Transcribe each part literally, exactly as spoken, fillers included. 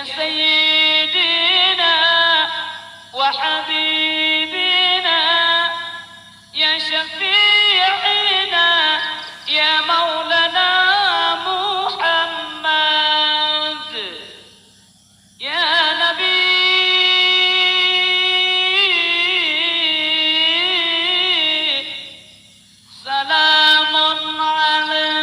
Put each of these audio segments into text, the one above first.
سيدنا وحبيبنا يا شفيعنا يا مولانا محمد يا نبي سلام عليك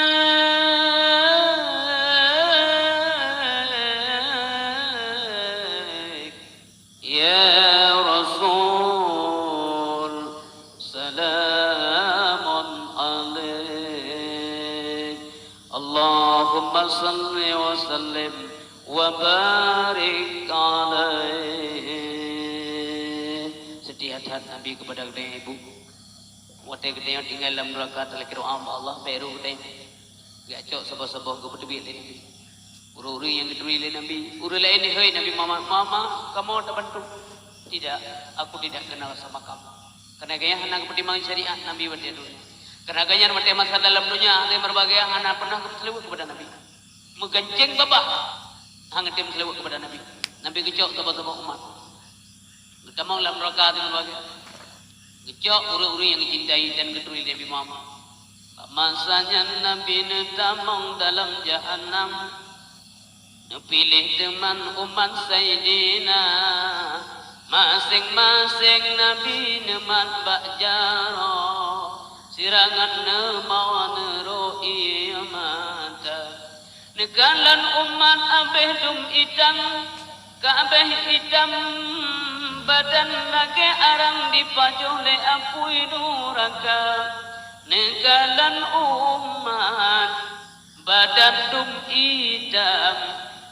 يا رسول سلام عليك اللهم صل وسلم وبارك عليه. Seutia that Nabi kepada geutanyoe ibu. Watée geutanyoe tinggai lam nuraka talakée doa bak Allah, bèk rôh geutanyoe. Geujak cok saboh-saboh geupeuteubiet lé Nabi. Ureuëng-ureuëng nyang geuturi lé Nabi, ureuëng laén jihôi Nabi Muhammad, "Mama, kamoe tabantu." "Tidak, aku tidak kenal sama kamu." Karena gaya hana geupeutimang syariat Nabi watée donya. Karena gaya watée masa dalam donya, ada berbagai hana pernah geupeuseuleuweut kepada Nabi. Meugancéng babah, hana tem seuleuweut kepada Nabi. Nabi geucok saboh-saboh umat. Geutamong lam nuraka teuma lagée. Geucok ureuëng-ureuëng nyang geucintai dan geuturi Nabi Muhammad. Bak masa nyan Nabi neutamong dalam jahanam. Neupiléh teuma umat Saidina. Maséng-maséng Nabi neumat bak jaroe. Sirangan neumawa neurok ié mata. Neukalon umat abéh dum itam, ka abéh itam badan lagée arang dipajoh lé apui nuraka. Neukalon umat badan dum itam,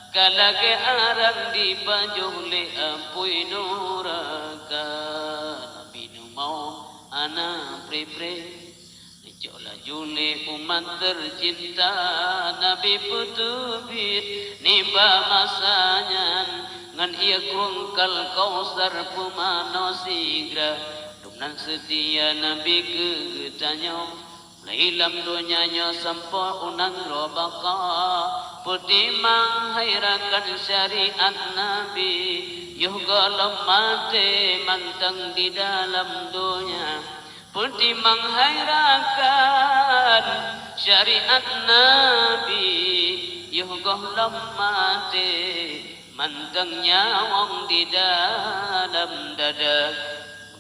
ka lagée arang dipajoh lé apui nuraka. Nabi neumawa hana pré-pré. Neucok laju lé umat teucinta Nabi peuteubiet nibak masa nyan ngon ié krueng Al-Kausar pumanö sigra. Dum nan seutia Nabi keu geutanyoe, mulai lam donya nyoe sampoe u nanggroe baka. Peutimang hai rakan syariat Nabi, yoh gohlom maté mantong di dalam donya. Peutimang hai rakan syariat Nabi, yoh gohlom maté mantong nyawöng di dalam dada.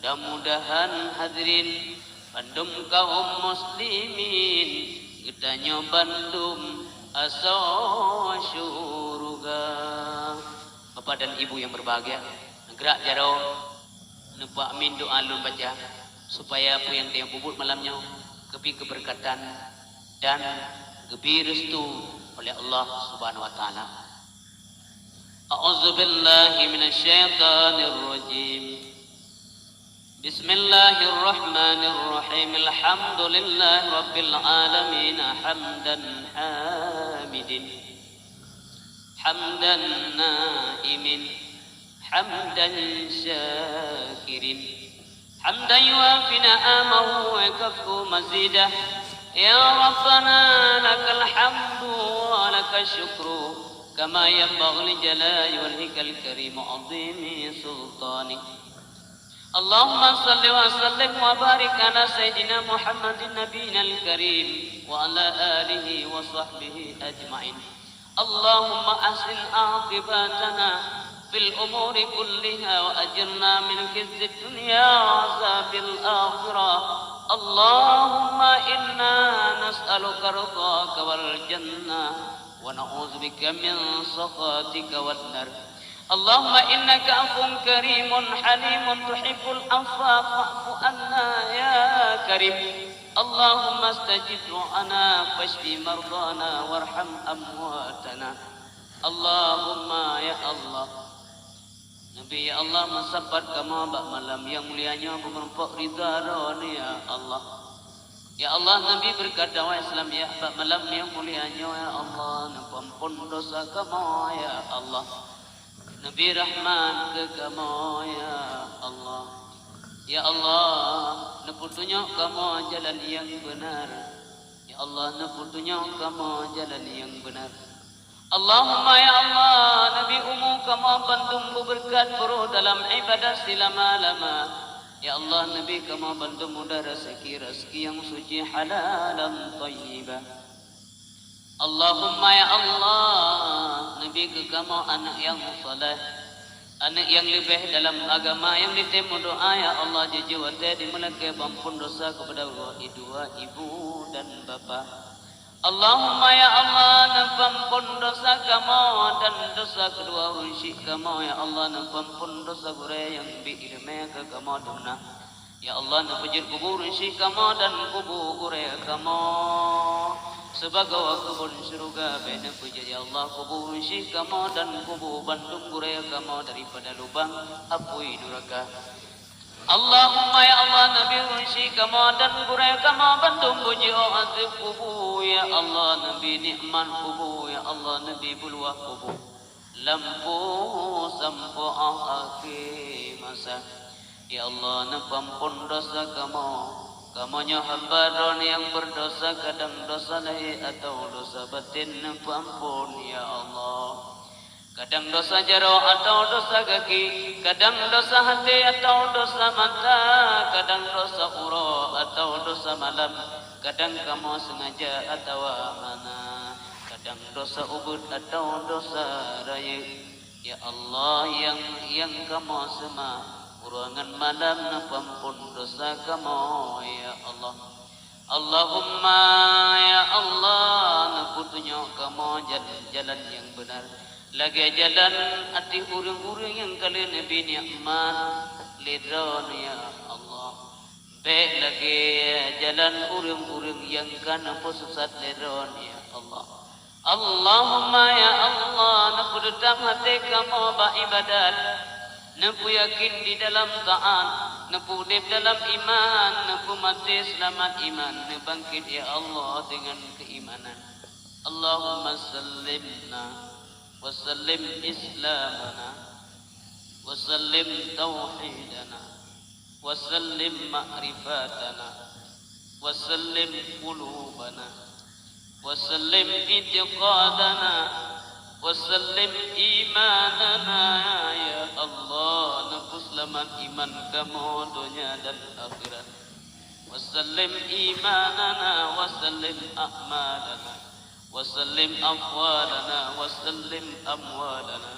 Mudah-mudahan hadirin bandum kaum muslimin geutanyoe bandum asoe syuruga. Bapak dan Ibu yang berbahagia, gerak jaroe. Neupeue amin doa lôn baca, supaya peue nyang tanyoe peubuet malam nyoe geubri keubeureukatan dan geubri restu oleh Allah Subhanahu wa Taala. A'udzubillahi minasyaitonirrajim. Bismillahirrahmanirrahim. Alhamdulillahirabbil alamin. Hamdan hamidin. Hamdan naimin. Hamdan syakirin. Hamdan yuwafi ni'amahu wa yukafi'u mazidah. Ya Rabbana lakal hamdu wa lakal syukru kama yanbaghi li jalali wajhikal karim wa azimi sultanik. Allahumma salli wa sallim wa barik ala sayyidina Muhammadin nabiyinal karim wa ala alihi wa sahbihi ajma'in. Allahumma ahsin aqibatana fil umuri kulliha wa ajirna min khizyid dunya wa azabil akhirah. Allahumma inna nas'aluka ridhaka wal jannah wa na'udzubika min sakhatika wan nar. Allahumma innaka afuwun karimun halimun tuhibbul afwa fa'fu anna ya karim. Allahumma stajib du'ana fashfi mardana warham amwatana. Allahumma ya Allah. Nabi ya Allah meusapat kamoe bak malam nyang mulia nyoe beumeureumpok ridha Droeneuh ya Allah. Ya Allah Nabi beureukat dakwah Islam ya bak malam nyang mulia nyoe ya Allah neupeuampon dosa kamoe ya Allah. Neubri rahmat keu kamoe, ya Allah. Ya Allah, neupeutunyok kamoe jalan nyang beuna. Ya Allah, neupeutunyok kamoe jalan nyang beuna. Allahumma ya Allah, neubi umu kamoe bandum beubeureukat, beuroh dalam ibadat silama-lama. Ya Allah, neubi kamoe bandum mudah raseuki, raseuki nyang suci halalan thayyibah. Allahumma ya Allah, neubi keu kamoe aneuk nyang saleh, aneuk nyang leubeh dalam agama, nyang jitem meudoa, ya Allah, jijeuet watée jimeulakée beuampon dosa keupada geuh dua ibu dan bapak. Allahumma ya Allah, neupeuampon dosa kamoe dan dosa keudua ureuëng syik kamoe, ya Allah, neupeuampon dosa gurée nyang bi ileumé keu kamoe dumna. Ya Allah, neupeujeuet kubu ureuëng syik kamoe dan kubu gurée kamoe sibagoe keubon syeuruga, bék neupeujeuet, ya Allah, kubu ureuëng syik kamoe dan kubu bandum gurée kamoe daripada lubang apui nuraka. Allahumma ya Allah, neubi ureuëng syik kamoe dan gurée kamoe bandum beujiôh azeub kubu, ya Allah, neubi nikmat kubu, ya Allah, neubi beuluwah kubu. Lam po sampoe óh akhé masa. Ya Allah, neupeuampon dosa kamoe. Kamoe nyoe hamba Droe nyang beureudosa, kadang dosa lahé atawa dosa batén, neupeuampon, ya Allah. Kadang dosa jaroe atawa dosa gaki, kadang dosa até atawa dosa mata, kadang dosa uroe atawa dosa malam, kadang kamoe seungaja atawa hana, kadang dosa ubeuet atawa dosa rayeuk. Ya Allah, nyang, nyang kamoe seumah uroe ngon malam, neupeuampon dosa kamoe, ya Allah. Allahumma, ya Allah, neupeutunyok kamoe jalan, jalan nyang beunar, lagée jalan ateueh ureuëng-ureuëng nyang ka lheueh neubi nikmat lé Droeneuh, ya Allah. Bék lagée jalan ureuëng-ureuëng nyang ka neupeususat lé Droeneuh, ya Allah. Allahumma ya Allah, neupeuteutap até kamoe bak ibadat, neupeuyakin di dalam taát, neupeuudeb dalam iman, neupeumaté seulamat iman, neubangkét ya Allah deungon keuimanan. Allahumma sallimna wa sallim islamana wa sallim tauhidana. Wa sallim ma'rifatana, wa sallim qulubana, wa sallim i'tiqadana, wa sallim imanana. Ya Allah, neupeuseulamat iman kamoe donya dan akhirat. Wa sallim imanana, wa sallim a'malana. وسلم أقوالنا وسلم أموالنا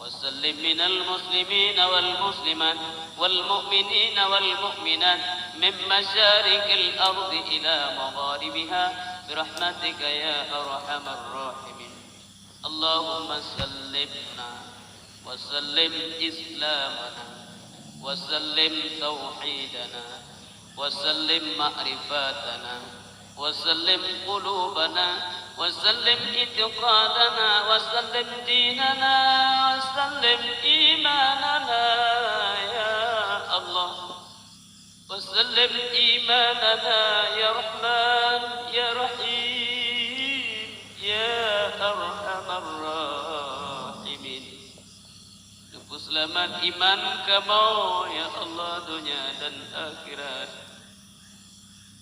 وسلم من المسلمين والمسلمات والمؤمنين والمؤمنات من مشارق الأرض إلى مغاربها برحمتك يا أرحم الراحمين. اللهم سلمنا وسلم إسلامنا وسلم توحيدنا وسلم معرفتنا وسلم قلوبنا وسلم اعتقادنا وسلم ديننا وسلم إيماننا يا الله. وسلم إيماننا يا رحمن يا رحيم يا أرحم الراحمين. Neupeuseulamat iman kamoe, ya Allah, donya dan akhirat.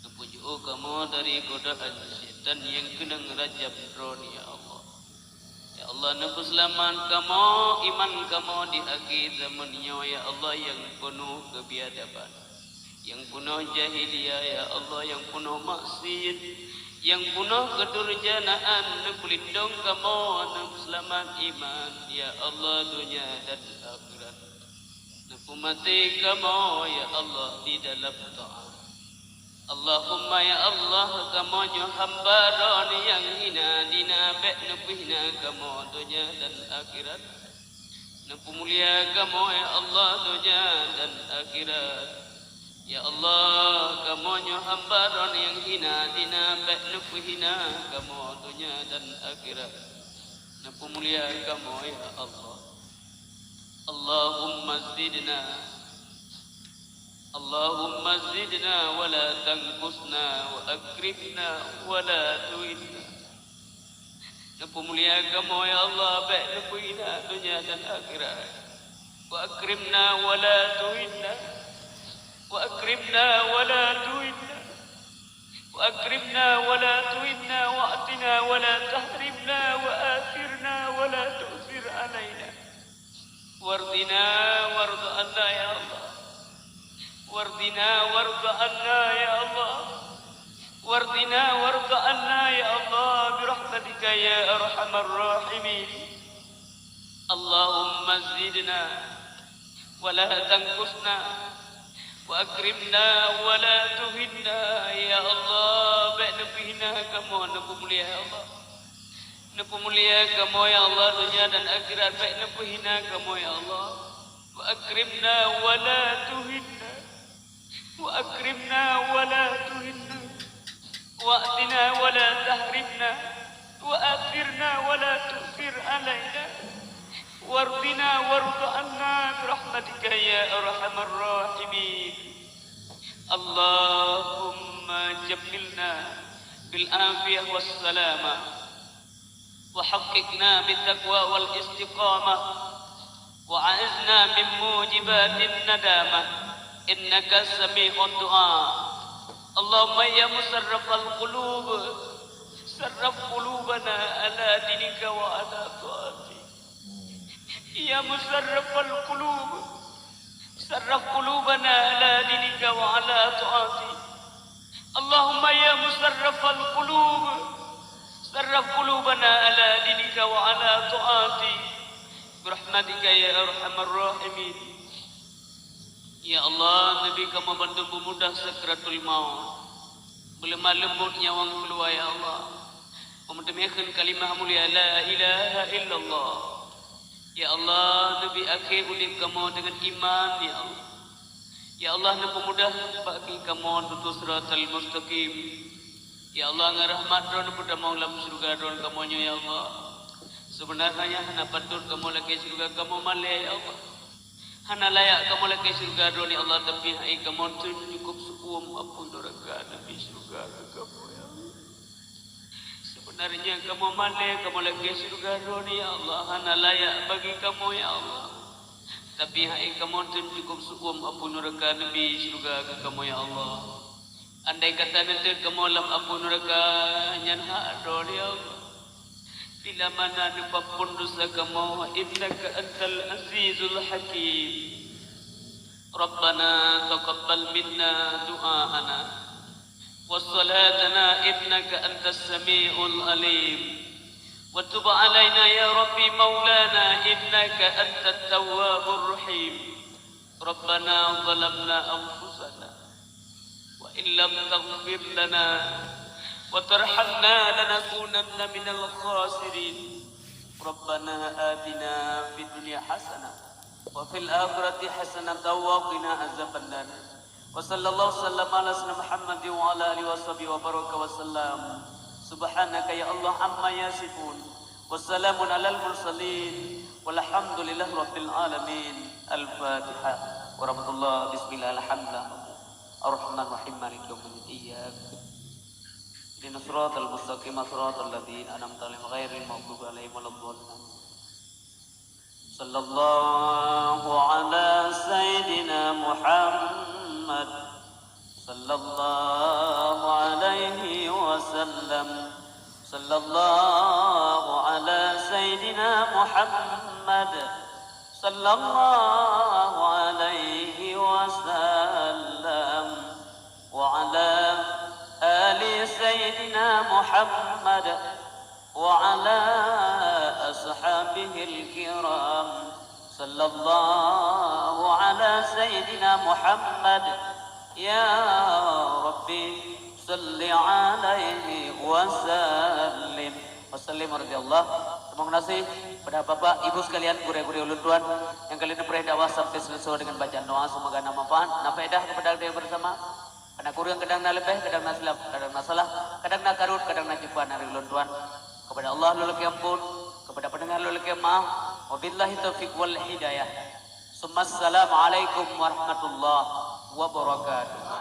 Neupeujiôh kamoe dari godaan syaitan nyang keunong rajam droe, ya Allah. Ya Allah, neupeuseulamat kamoe, iman kamoe di akhé zaman nyoe, ya Allah, nyang peunoh keubiadaban, nyang peunoh jahiliyah, ya Allah, nyang peunoh maksiet, nyang peunoh keudurjanaan. Neupeulindong kamoe, neupeuseulamat iman, ya Allah, donya dan akhirat. Neupeumaté kamoe, ya Allah, di dalam taát. Allahumma, ya Allah, kamoe nyoe hamba droe nyang hina dina, bék neupeuhina kamoe donya dan akhirat. Neupeumulia kamoe, ya Allah, donya dan akhirat. Ya Allah, kamoe nyoe hamba droe nyang hina dina, bék neupeuhina kamoe donya dan akhirat. Neupeumulia kamoe, ya Allah. Allahumma zidna. Allahumma zidna wa la tanqusna wa akrimna wa la tuhinna. Neupeumulia kamoe, ya Allah, bék neupeuhina donya dan akhirat. Wa akrimna wa la tuhinna. Wa akrimna wa la tuhinna. Wa akrimna wa la tuhinna, wa a'tina wa la tahrimna, wa athirna ولا تؤثر علينا. وارضنا وارض عنا يا الله. وارضنا وارض عنا يا الله. وارضنا وارض عنا يا الله برحمتك يا أرحم الراحمين. اللهم زدنا ولا تنقصنا وأكرمنا ولا تهنا يا الله. Bék neupeuhina kamoe, neupeumulia ya Allah. Neupeumulia kamoe ya Allah, dunia dan akhirat, bék neupeuhina kamoe ya Allah. وأكرمنا ولا تهنا. وأكرمنا ولا تهنا. وأعطنا ولا تحرمنا. وآثرنا ولا تؤثر علينا. وارضنا وارض عنا برحمتك يا أرحم الراحمين. اللهم جملنا بالعافية والسلامة. وحققنا بالتقوى والاستقامة. وأعذنا من موجبات الندامة. إنك سميع الدعاء. اللهم يا مصرف القلوب، صرف قلوبنا على دينك وعلى طاعتك. يا مصرف القلوب، صرف قلوبنا على دينك وعلى طاعتك. اللهم يا مصرف القلوب، صرف قلوبنا على دينك وعلى طاعتك برحمتك يا أرحم الراحمين. Ya Allah, neubi kamoe bandum peumudah sakratul maut. Beuleumah leumbot nyawöng keuluwa, ya Allah. Meuteumeukheun kalimah mulia la ilaha illallah. Ya Allah, neubi akhé udeb kamoe deungon iman, ya Allah. Ya Allah, neupeumudah bagi kamoe tutoe siratal mustaqim. Ya Allah, ngon rahmat Droe neupeutamong lam syeuruga Droe kamoe nyoe, ya Allah. Seubeunarnya hana patot kamoe lakée syeuruga kamoe malée, ya Allah. Hana layak kamoe lakée syeuruga Droe, ya Allah, tapi hai kamoe teun cukôp seuuem apui nuraka neubi syeuruga keu kamoe, ya Allah. Seubeunarnya kamoe malée, kamoe lakée syeuruga Droe, ya Allah, hana layak bagi kamoe, ya Allah. Tapi hai kamoe teun cukôp seuuem apui nuraka neubi syeuruga keu kamoe, ya Allah. Andai kata neuteuet kamoe lam apui nuraka, nyan hak Droe, ya Allah. Bila mana neupeuampôn desya kamoe, innaka antal azizul hakim. Rabbana taqabbal minna du'aana wa salatana innaka antas samiul alim. Wa tub alaina ya Rabbi maulana innaka antat tawwabur rahim. Rabbana zalamna anfusana wa in lam taghfir lana wa tarhamna lanakunanna minal khasirin. Rabbana atina fid dunya hasanah wa fil akhirati hasanatan wa qina azabannar. Wa sallallahu sallam ala sayyidina Muhammadin wa ala alihi wa sahbihi wa baraka wa sallam. Subhanaka ya Allah amma yasifun. Wa salamun alal mursalin. Walhamdulillahi rabbil alamin. Al-Fatihah. Warahmatullah. Bismillah. Alhamdulillah. Ar-Rahman Rahim. Maliki yaumiddin. Iyyaka. Ihdinas siratal mustaqim. Siratal ladzina an'amta alaihim ghairil maghdubi alaihim waladdallin. Sallallahu ala sayyidina Muhammad. Sallallahu alaihi wasallam. Sallallahu ala sayyidina Muhammad. Sallallahu alaihi wasallam. Wa ala ali sayyidina Muhammad. Wa ala ashabihil kiram. Sallallahu ala sayyidina Muhammad. Ya Rabbi, salli alaihi wa sallim. Wa sallim radhiyallahu. Terima kasih kepada Bapak, Ibu sekalian, gurée-gurée ulôn tuan nyang ka lheueh neupreh dakwah sampai selesai dengan bacaan doa. Semoga na manfaat, na faedah kepada kita bersama. Kadang kureueng, kadang na leubeh, kadang na silap, kadang na salah, kadang na karot, kadang na cupa dari ulôn tuan. Kepada Allah lôn lakée amphon, kepada pendengar lôn lakée maaf. Wabillahi taufiq wal hidayah. Summa assalamualaikum warahmatullahi wabarakatuh.